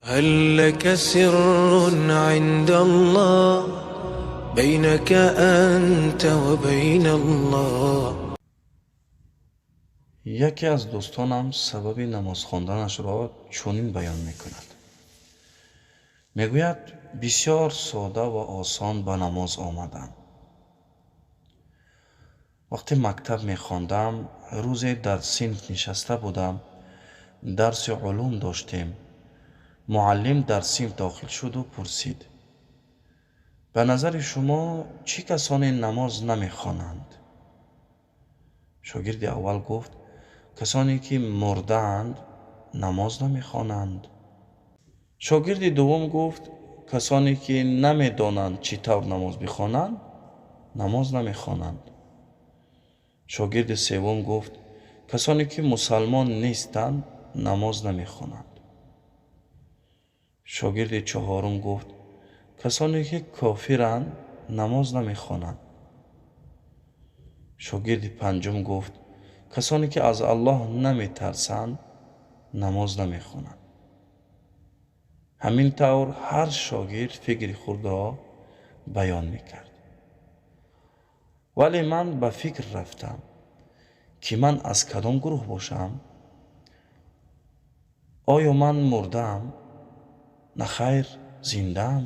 هل لك سر عند الله بينك أنت وبين الله؟ Яке аз дӯстонам сабаби намозхонданашро чунин баён мекунад. Мегӯяд, бисёр сода ва осон ба намоз омадам. Вақте мактаб мехондам, рӯзе дар синф нишаста будам, дарси улум доштем. Муаллим дар синф дохил шуду пурсид: «Ба назари шумо, чӣ касоне намоз намехонанд?» Шогирди аввал гуфт: «Касоне ки мурдаанд, намоз намехонанд». Шогирди дуввум гуфт: «Касоне ки намедонанд, чӣ тавр намоз бихонанд, намоз намехонанд». Шогирди севум гуфт: «Касоне ки мусалмон нестанд, намоз намехонанд». Шогирди чаҳорум гуфт: «Касоне ки кофиранд, намоз намехонанд». Шогирди панҷум гуфт: «Касоне ки аз Аллоҳ наметарсанд, намоз намехонанд». Ҳамин тавр ҳар шогирд фикри худро баён мекард, вале ман ба фикр рафтам, ки ман аз кадом гурӯҳ бошам. Оё ман мурдаам? Нахайр, зиндаам.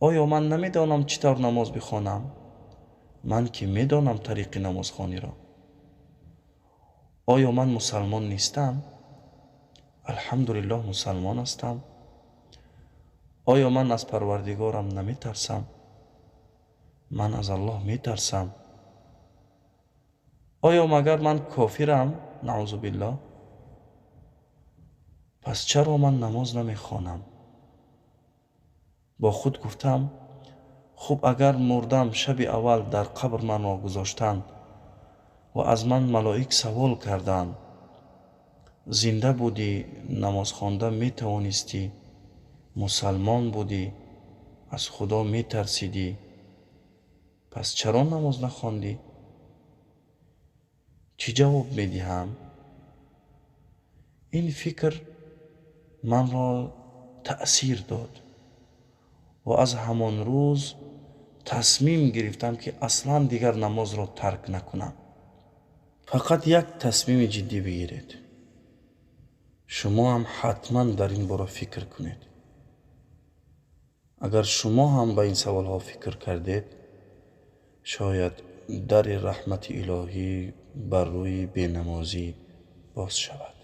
Оё ман намедонам, чӣ тавр намоз бихонам? Ман ки медонам тариқи намозхониро. Оё ман мусалмон нестам? Алҳамдулиллоҳ, мусалмон ҳастам. Оё ман аз Парвардигорам наметарсам? Ман аз Аллоҳ метарсам. Оё магар ман кофирам? Наъузу биллоҳ. Пас чаро ман намоз намехонам? Бо худ гуфтам: хуб, агар мурдам, шаби аввал дар қабр манро гузоштанд ва аз ман малоик савол карданд: «Зинда будӣ, намозхонда метавонистӣ, мусалмон будӣ, аз Худо метарсидӣ, пас чаро намоз нахондӣ?» Чӣ ҷавоб медиҳам? Ин фикр манро таъсир дод ва аз ҳамон рӯз тасмим гирифтам, ки аслан дигар намозро тарк накунам. Фақат як тасмими ҷиддӣ бигиред. Шумо ҳам ҳатман дар ин бора фикр кунед. Агар шумо ҳам ба ин саволҳо фикр кардед, шояд дари раҳмати илоҳӣ бар рӯи бенамозӣ боз шавад.